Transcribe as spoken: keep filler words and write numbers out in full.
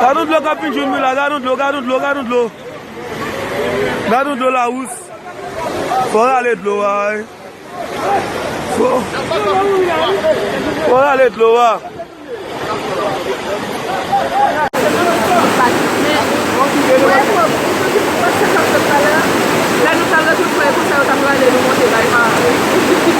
Gad yon dlo k ap vin jwenn mwen la, gad yon dlo, gad yon dlo, gad yon dlo. Gad yon dlo la, wous. Fò rale dlo a, wi. Fò, fò rale dlo a. Lè nou t al retwouve frè yo konsa, yo t ap rale nou monte bay pa.